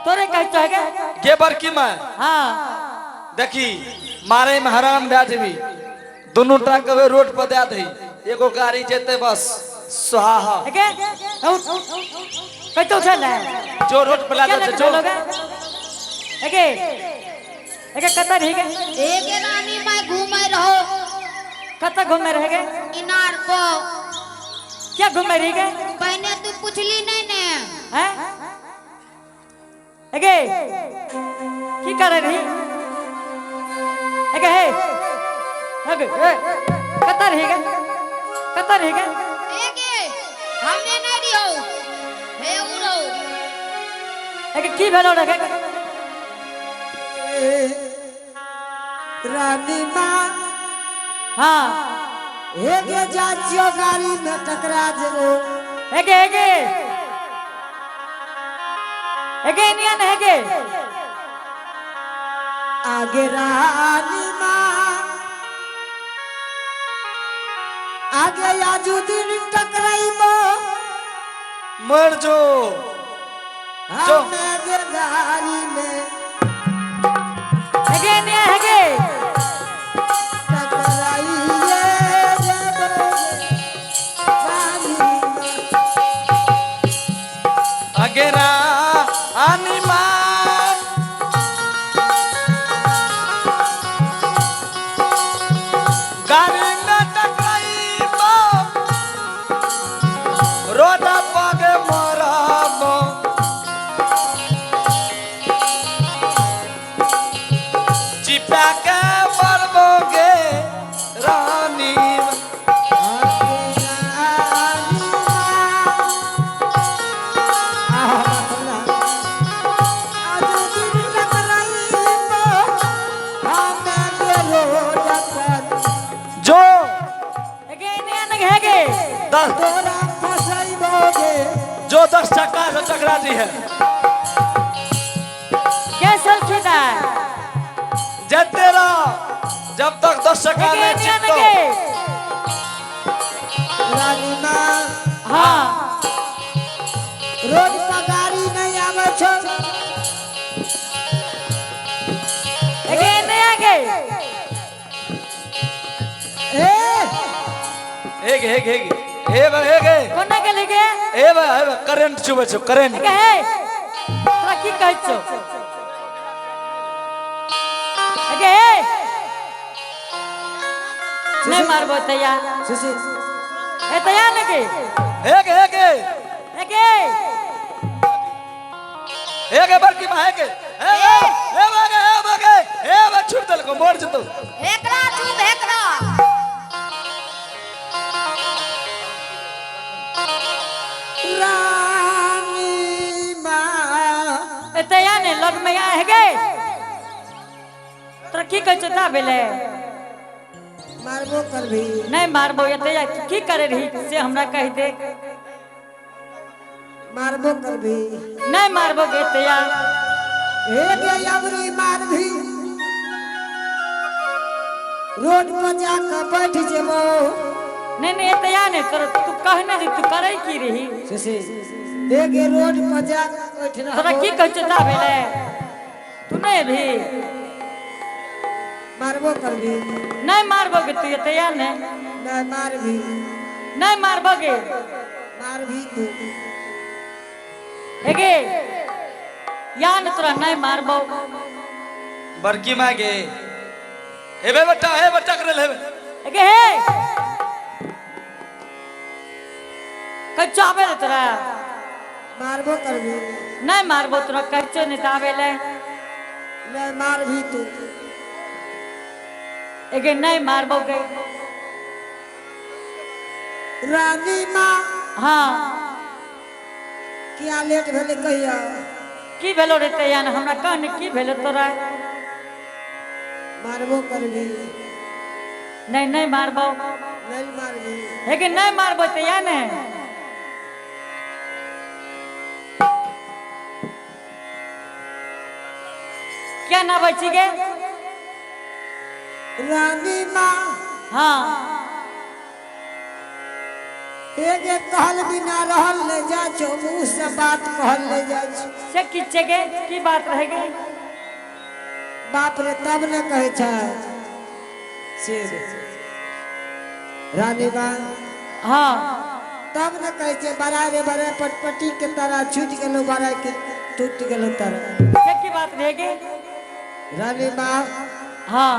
तोरे कहै छौ गे। गे बड़की माय। हाँ। देखी मारे में हराम भए जेबी, दुनू टा के रोड पर दे दही, एगो गाड़ी जेते बस सुहाहा। गे कतौ छल जो रोड पर ला क्या दे लेके जो। चलोगे? एगे एगे कतऽ रही गे? एगे रानी माय घूमे रहो। कतऽ घूमे रह गे? इनार को। क्या घूमे रही गे? पहले तू पूछली नहीं ने। हैं? एगे की करे रही? एगे हे एगे ए कतऽ रही गे? कतऽ रही गे? एगे हमे नहीं रहो, हे उ रहो। एगे की भेलो रे? रानी माँ। हाँ। एगे जा छियो गाड़ी में टकरा जेबो। एगे एगे एगे निया न एगे। आगे रानी माँ आगे आजू दिन टकराइबो। मर जो। जो। हमें गे गाड़ी में एगे निया एगे। टकराइए जेबो रानी माँ। आगे रानी माँ गाड़ी में टकराइबो, रोड पर मरबो। चिपा के मरबो गे रानी। आगे रानी माँ आजू दिन टकराइबो, हमें गे रोड पर। जो। एगे निया न एगे। 10 तोरा फसैबो गे। जो 10 चक्का से टकरा दी है। कैसल छुटा जते रहो जब तक 10 चक्का एगे नहीं निया न चिपको। गे। रानी माँ। हाँ। रोड पर गाड़ी नहीं आवे छो। एगे निया गे। ए हेग हेग हेग हे बा हेग हे। कोना गेली गे? हे बा हे बा करंट चुबे छो करंट। एगे हे तोरा की कहै छौ? एगे हे नहीं मारबो तैया। सुशी। ए तैया ने गे। हेग हेग एगे हेग बड़की माँ हेग हे हे बा हे बा हे बा छुप देलको मर जतो। हेकरा चुप हेकरा। रानी माँ। ए तैया ने लग में आ गे। तोरा की कहै छौ ता भेलै? मारबो करबी। नहीं मारबो ये तैया की करे रही से हमरा कहि दे। मारबो करबी। नहीं मारबो गे तैया। हे गे अबरी मारबी, रोड पर जाकर बैठ जेबो। नहीं नहीं तैया ने तोरा तू कहने जे तू करे की रही? सुशी हे गे रोड पर जाकर बैठ तोरा रहबो। की कहै छौ ता भेलै? तू नहीं भी मारबो करबी। नहीं मारबो गे तू तैया ने। नहीं मारबी। नहीं मारबो गे। मारबी तू। एगे या न तोरा नहीं मारबो। बड़की माँ गे हेबे बेटा हे बच्चा करे हेबे। एगे हे कच्चो आबे ले तोरा? मारबो करबी। नहीं मारबो तोरा कच्चो नहीं त आबे ले। नहीं मारबी तू। एगे नहीं मारबो गे। रानी माँ। हाँ। क्या लेट भेलै कहिया? की भेलो रे तैया ने हमरा कहने की भेलो तोरा? मारबो करबी। नहीं नहीं मारबो। नहीं मारबी। एगे नहीं मारबो तैया ने। क्या ना बची गे? रानी माँ। हाँ। एक एक कहल बिना रहल ले जा छो, मुंह से बात कहल ले जा छो। से की गे, की बात रह गई? बाप रे, तब ने कहै छै से रानी माँ। हाँ। तब ने कहै छै बड़ा रे बड़ा पटपटी के तारा छूट गेलो, बड़ा के टूट गेलो तारा। से की बात रह गई? रानी माँ। हाँ।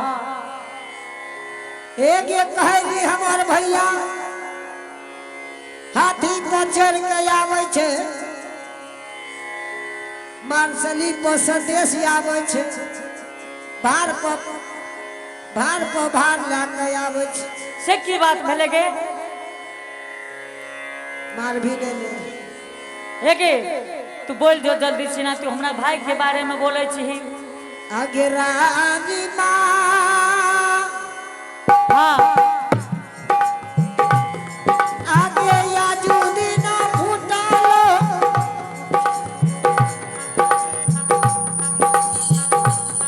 एक एक कहै रही हमार भैया हाथी पर चढ़ के आबै छै, मार्शली पर संदेश आबै छै, भार पर भार पर भार लए के आबै छै। से की बात भेलै गे? मार भी नहि ले। हे गे, तू बोल दियो जल्दी सिना, तू हमरा भाई के बारे में बोलै छी। आगे रानी माँ। हाँ। आगे याजू दिना फुटालो,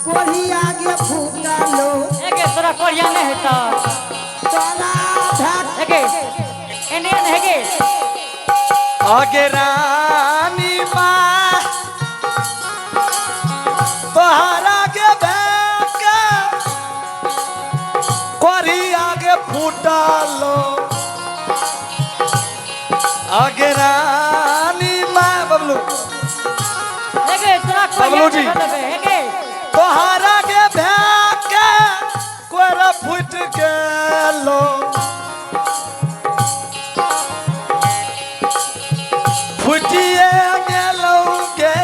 कोढ़ी आगे फुटालो। हे गे, तोरा कोढ़िया नहीं हेतौ। तोरा भाग। हे गे, एने ने हे गे। आगे रानी माँ, तोहरा के बैक कोरी आगे फूटलो। आगे रानी माँ, बबलू। हे गे, तोरा कोढ़िया बबलू जी। नहीं हेतौ हे गे। तोहरा के बैक कोरा फूट गेलो, फूटिए गेलो गे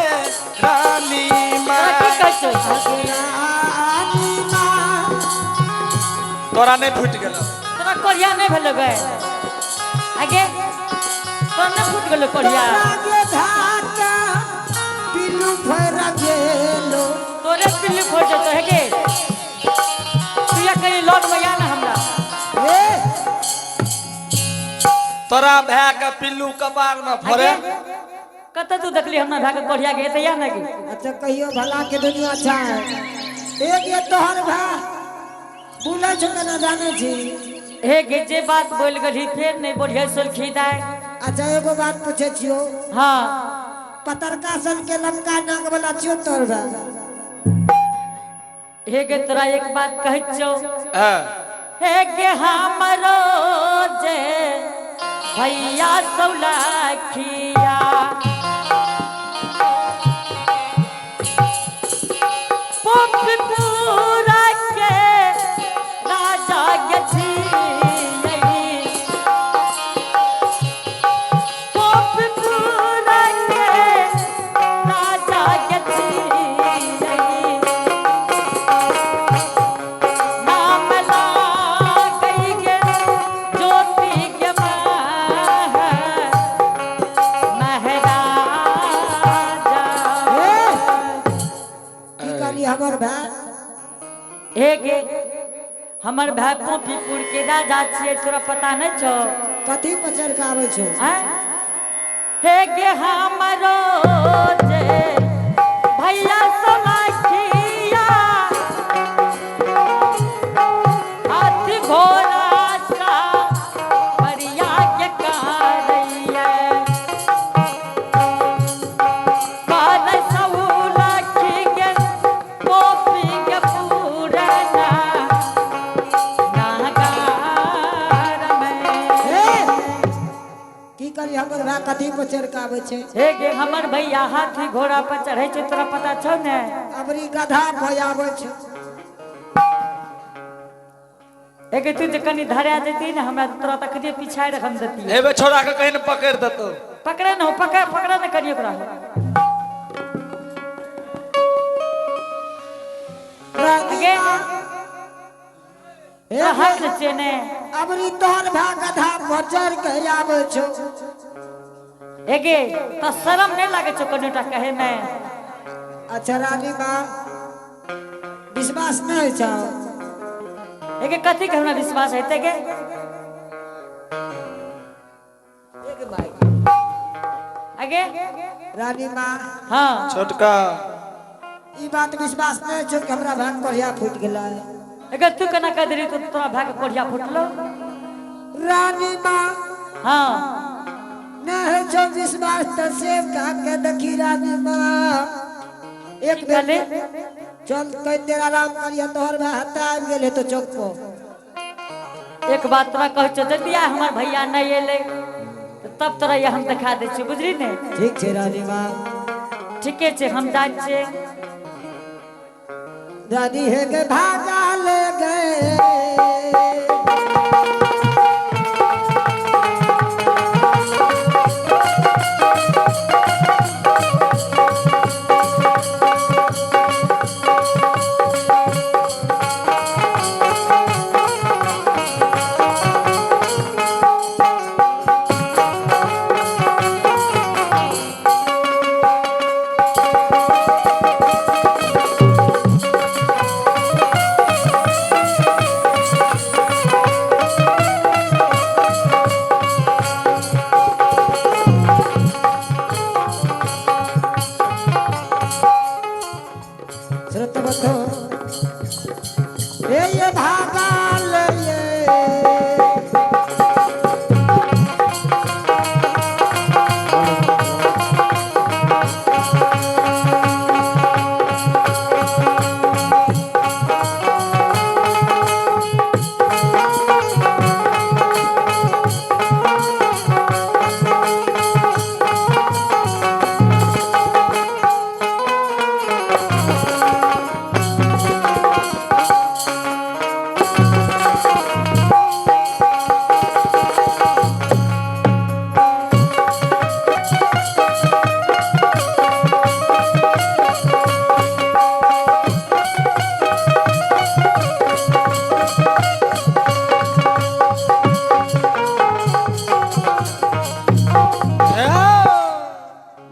रानी तोरा माँ। की कहै छौ? आगे रानी माँ। तोरा नहीं फूट गेलो? तोरा कोढ़िया नहीं भेलो गे? आगे तोरा नहीं फूट गेलो कोढ़िया? तोरा के धाका पिल्लू फैरा गेलो। तोरे पिल्लू फोड़ जेतो हे गे। तू या कहीं लौट में या ना हमरा। ए। तोरा भाय के पिल्लू कपार में फोड़े। आगे कतऽ तू देखली हमरा भाई के कोढ़िया के? एते या ना गे। अच्छा, कहियो भला के दुनिया छै। एक ये तोहर भा बोलै छौ केना जानै छी? हे गे, जे बात बोल गेली फेर नहीं बोलिए सुलखी दाय। अच्छा, एगो बात पूछे छियो। हाँ। पतरका सन के लमका नाक वाला छियो तोहर भा? हे गे, तोरा एक बात कहै छौ। हाँ। हे गे, हमरो जे भैया सौलखिया पुरा के राजा गछियै, पुरा के राजा गछियै, नाम लागै गे ज्योति के महराजा। ए, की कहली हमर भा? हे गे, हमर भाय पोपीपुर के राजा छियै, तोरा पता नहीं छौ? कथी पर चढ़ के आबै छौ? आँय? हे गे, हमरो जे भैया सोलखिया हाथी घोड़ा सा परिया के कारैया कर सौलखी के पोपी के पूरना नागार में। ए, की कहली हमर भा कथी पर चढ़ के आबै छै? हे गे, हमर भैया हाथी घोड़ा पर चढ़ै छै, तोरा पता छौ ने? अबरी गधा पर आबै छै। हे गे, तू जे कनी धरा जेती ने हमरा, तोरा तखने पिछाड़ि हम देती। हेबे छोड़ा के कहीं न पकड़ देतो। पकड़े न हो, पकड़, पकड़े न करियो ओकरा। रानी गे। माँ। हे तोरा हाथ गे, छियै ने? अबरी तोहर भा गधा पर चढ़ के आबै छौ। हे गे, तो शरम नहीं लागे छौ कनिटा कहे में? अच्छा रानी माँ, विश्वास नहीं छौ? हे गे, कथी के हमरा विश्वास हेतै गे? एक भाई। आगे। रानी माँ। हाँ। छोटका। ई बात विश्वास नहीं छौ कि हमरा भाग कोढ़िया फूट गेलै? हे गे, तू केना कह देली तो तोरा भाई के कोढ़िया फुटलो? रानी माँ। हाँ। ना है छौ विश्वास त सेब खा के देखी रानी माँ। एक बेर कहले? चल कई देर आराम करिए, तोहर भाई हत्ता आबि गेल हेतौ चौक पर। एक बात तोरा कहै छौ, जल्दी आ, हमर भैया नहीं एलै तऽ तब तोरा ये हम देखा दै छियौ, बुझली ने? ठीक छै रानी माँ। ठीके छै, हम जाइ छियै। रानी हे के भागा ले गए। श्रोत बंधु, ए ये भागा ले ये।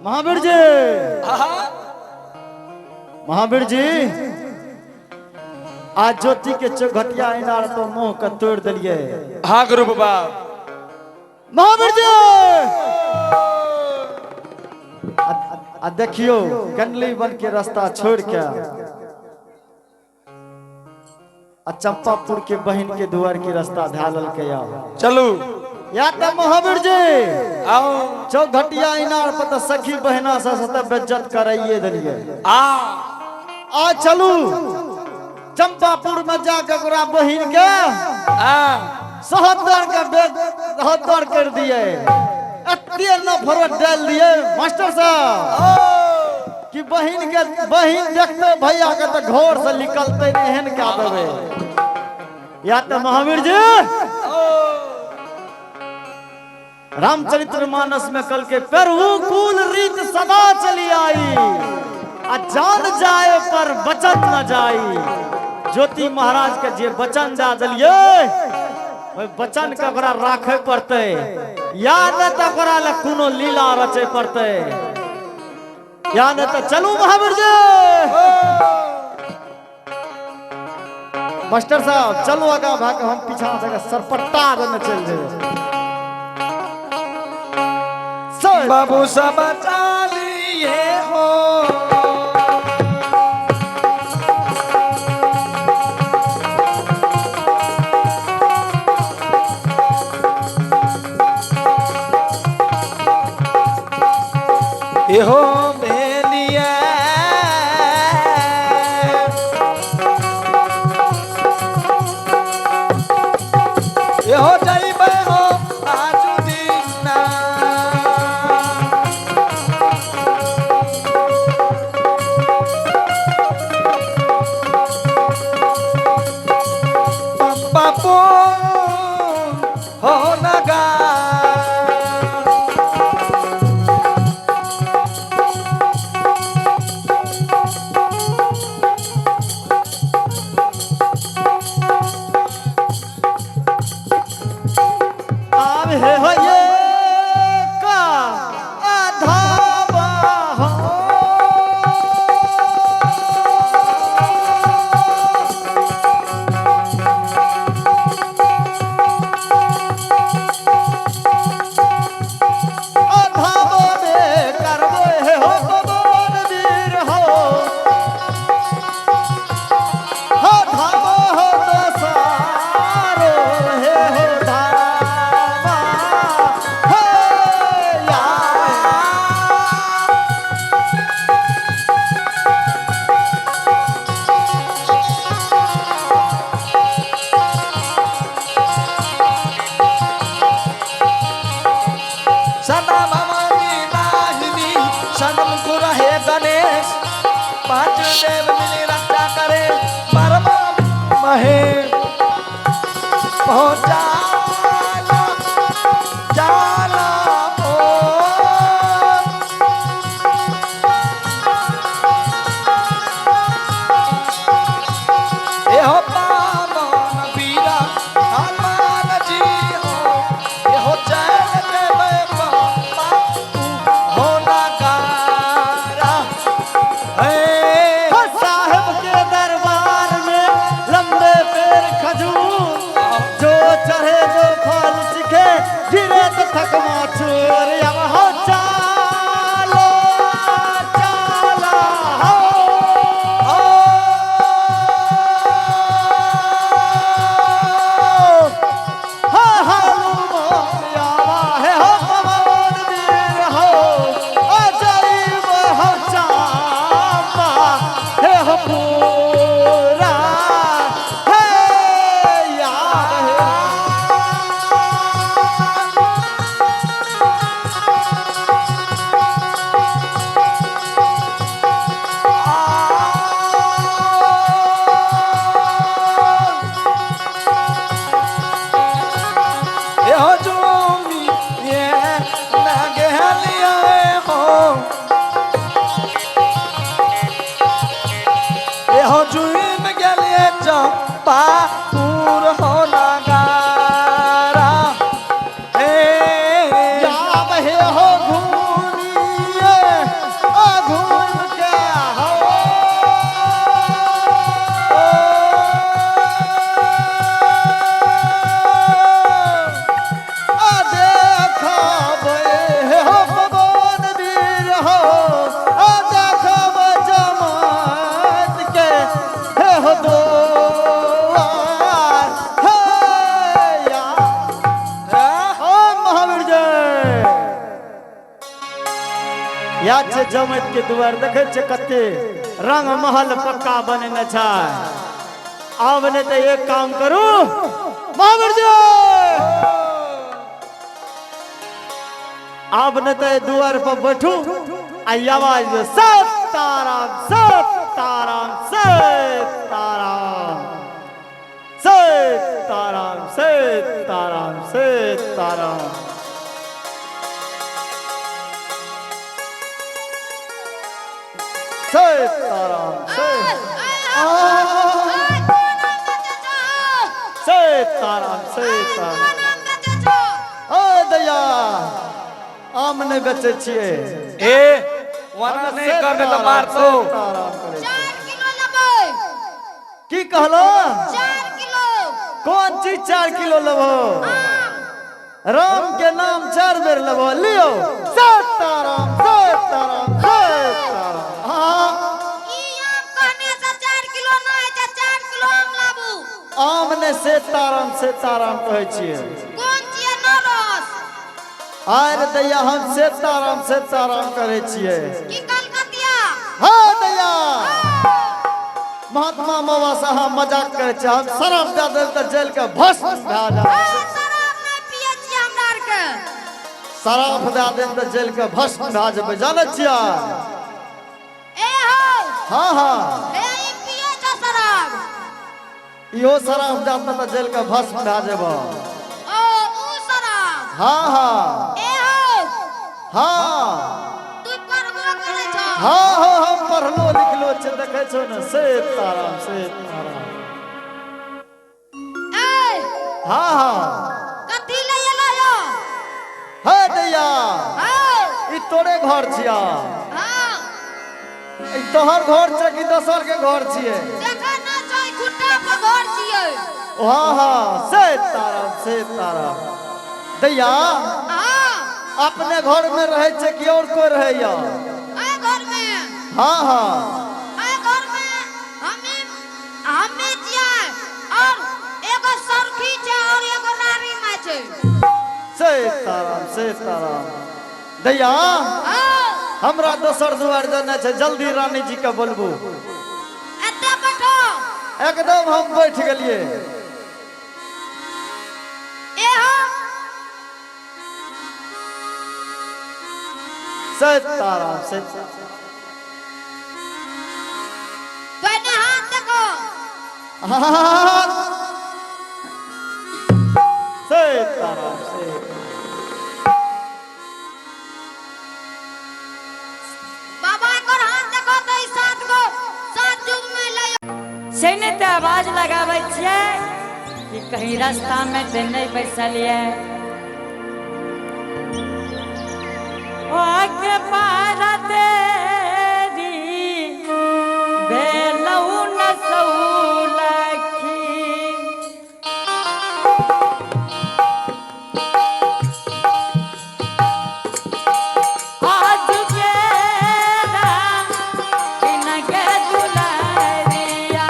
महावीर जी, महावीर जी, आज ज्योति के चौघटिया इनार तो मुंह के तोड़ दिलिए। हाँ गुरु बाबा। महावीर जी, आ देखियो गंडली बन के रास्ता छोड़ के आ चंपापुर के बहन के दुआर के रास्ता धालल के या। चलू। या त महावीर जी आओ। चौघटिया इनार पर त सखी बहना से सत बेज्जत कराइए दिलिए। आ आ चलू चंपापुर में जाके ओकरा बहिन के आ सहदर के सहदर कर दिए, एते नफरत डाल दिए मास्टर साहब कि बहिन के बहिन देखते भैया के तो घर से निकलते नहीं, एहन क्या देवे। या तो महावीर जी रामचरित्र मानस में कल के प्रभु कुल रीत सदा चली आई, आ जान जाए पर वचन न जाई। ज्योति महाराज के जे वचन दे दिलिए ओहि वचन के ओकरा राखे पड़ते, या न त ओकरा लए कोनो लीला रचे पड़ते, या न त चलू महावीर जी। मास्टर साहब चलू आगा भाग, हम पीछा से सरपट्टा देने चल जेबै। बाबू सब चालिए हो। एहो भेलिया एहो जाइबे हो आजु दिना। देव मिली रक्षा करे परमा महे पहुंचाला जाला ओ। एहो पावन बीरा हनुमान जी हो, एहो चैन देवे बाबा हो नगारा। हे हो साहब के दरबार में लंबे पेड़ खजूर, जो चढ़े जो फल सीखे गिरे तो थकमा चूर। अब हो चालो चाला हो। हो हनुमान आवा है हो पवन वीर हो, अजैब हो चामा हे हो पूरा हे याद है। एहो झूमी ये नागहलिया हो, एहो झूम गेलिए चंपापुर हो नगारा। हे याद हे हो घूमिए ओ घूम के हो। आ देखब हे हो पवन वीर हो, आ देखब जमात के हे हो द्वार हे या। ओ महावीर जय। याद छै जमैत के दुआर देखै छै कते रंग महल पक्का बनेने छै। आब नहि तऽ एक काम करू महावीर जय, आब नहि तऽ दुआर पर बैठू आ आवाज दे, सताराम सताराम सताराम सताराम सताराम सताराम। सताराम सताराम सताराम। ओ दैया आम नहि बेचै छियै। ए वना नहीं करबे तऽ मारतो। सताराम करै छियै। 4 किलो लेबै। की कहलो? 4 किलो। कोन चीज 4 किलो लेबो? राम के नाम 4 बेर लेबो। लियो सताराम सताराम सताराम। हाँ ई आम कहने से 4 किलो नहि छै, 4 किलो आम लाबू। आम ने सीताराम सीताराम कहै छियै। कोन छियै नरस? आरे दैया हम सीताराम सीताराम करै छियै। की कलकतिया? हाँ दैया महात्मा बाबा साहब मजाक करै छै। हम शराब दए देल तऽ जेल के भस्म भए जायत। शराब नहि पियै छियै हमरा आरके। शराब दए देल तऽ जेल के भस्म भए जेबै, जानै छियै? ए हो। हाँ हाँ हे ई पियै छौ शराब। इहो शराब दए देल तऽ जेल के भस्म भए जेबै। ओ ऊ शराब। हाँ हाँ ए हो। हाँ तू पढ़बो करै छौ? हाँ हाँ हम पढ़लो लिखलो छियै, देखै छौ ने। सीताराम सीताराम। ए हाँ हाँ कथी ले एलो यो? हे दैया हाँ ई तोरे घर छिया? हाँ। ई तोहर घर छै कि दोसर के घर छियै? देखै न छै खुट्टा पर घर छियै। हाँ हाँ सीताराम सीताराम। दैया हाँ अपने घर में रहै छै कि और कोई रहैया? एहि घर में। हाँ हाँ एहि घर में हमी हमी छियै और एगो सरखी छै और एगो रानी माय छै। सीताराम सीताराम। दैया हाँ हमरा दोसर दुआर जाना छै, जल्दी रानी जी के बोलबू। एते बैठो। एकदम हम बैठ गेलियै। ए हो। सीताराम सीताराम। सीताराम से। बाबा एकर हाथ देखो तो ई सात गो सात युग में लय। से नहि तऽ आवाज लगाबै छियै कि कहीं रास्ता में तऽ नहि बैसलियै। ओ के पार देरी भेलौ न सौलखी। आज केरा इनके दुलारिया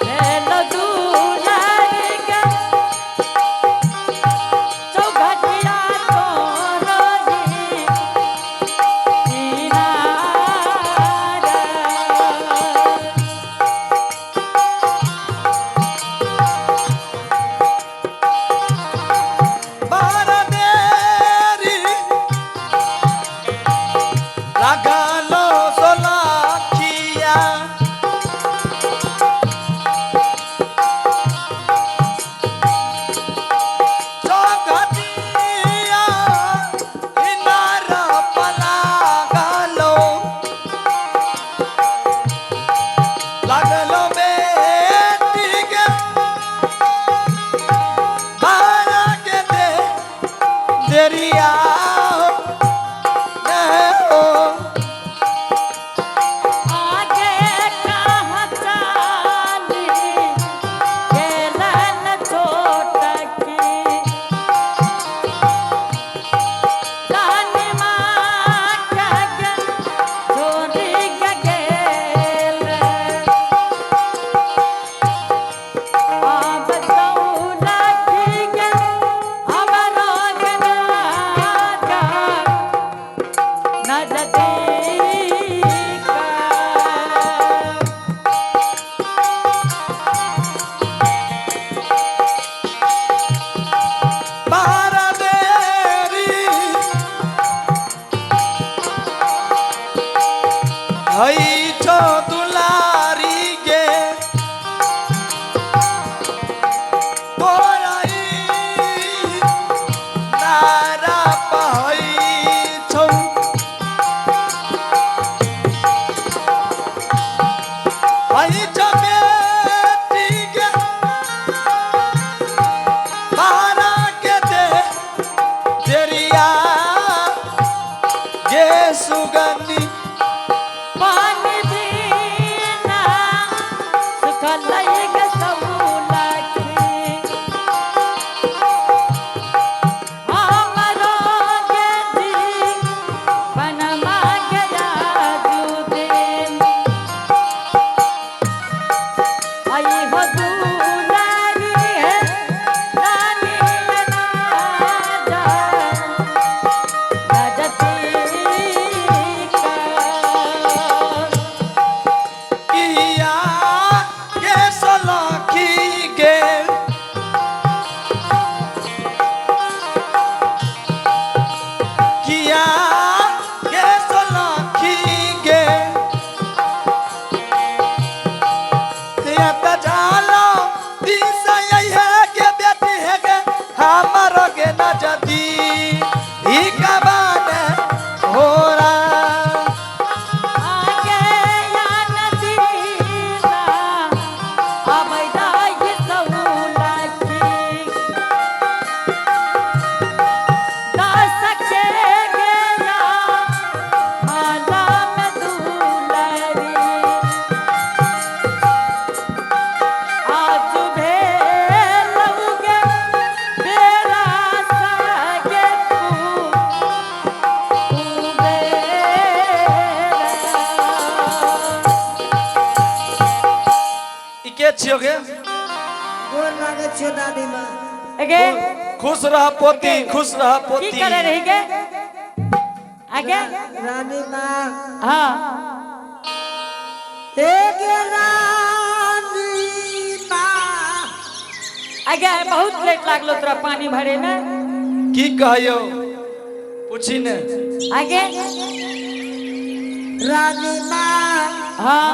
भेल दुलारी के चौघटिया तोरही किनारा। बारह देरी लागलो सोलखिया। चौघटिया इनार पलागलो, लागलो बेटी के बारह के दे देरिया न हो। आगे कहाँ चाली गेलन छोटकी, रानी माँ के छोड़ी के गेल। आब सौलखी के हमरो के राजा नजदीक। बारह देरी हई छो दुलारी गे तोराई नारा पहई छौ। हई छो बेटी गे बारह के दे देरिया गे सुगनी। पानी बिना सुखलै गे सौलखी, हमरो गे जीवनमा गया जुदिन। आई हो दुलारी है रानी राजा नजदीक। किया के सलखी गे किया के सलखी गे या त झालो दिसा है के बेटी है के हमर के नजदी ई कबान होरा। आगे या नदीना अबैदाई सौलखी, दस के गेला माला में दुलरी। आज भेलौगे बेरा सगे कुबेरा। ई के छियो गे? गोर लागै छियो दादी माँ। एगे खुश रह पोती, खुश रह की पोती। करे रही गे आगे? रानी माँ। हाँ। एक रानी माँ। आगे बहुत लेट लागलो तोरा पानी भरे में। की कहियो, पूछी ने। आगे। रानी माँ। हाँ।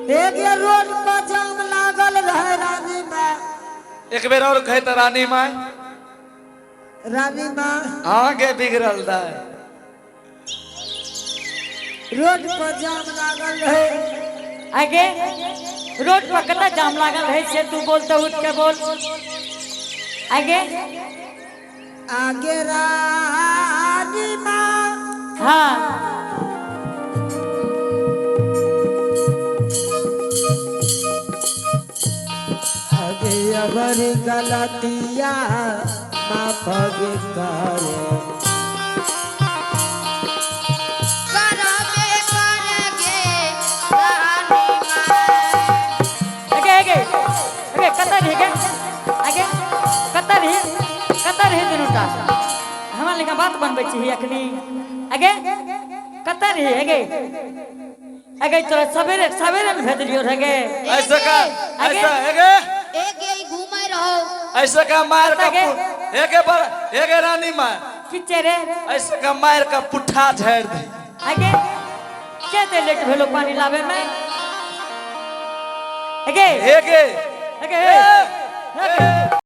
एक ये रोड पर जाम लागल रहे रानी माँ। एक बेर और कहे त रानी माय। रानी माँ। आगे बिगड़ल दाय। रोड पर जाम लागल रहे। आगे रोड पर कतना जाम लागल रहे से तू बोल तो उठ के बोल। आगे आगे रानी माँ। हाँ। अगे अबर गलतिया माफ करे। करबे करगे रानी माँ। आगे आगे आगे कतऽ रही गे? आगे कतऽ रही, कतऽ रही दुनूटा? हमरा लेखा बात बनबै छी अखनी। आगे कतऽ रही? आगे आगे तोरा सवेरे सवेरे ने भेजलियो रहे गे। ऐसा का आगे। ऐसा एगे एक ये घूमे रहो। ऐसा का मार का आगे। एगे पर एगे रानी माँ। किचे रे? ऐसा का मार का पुट्ठा झाड़ दे। आगे के ते लेट भेलो पानी लावे में? आगे एगे आगे। ए, ए।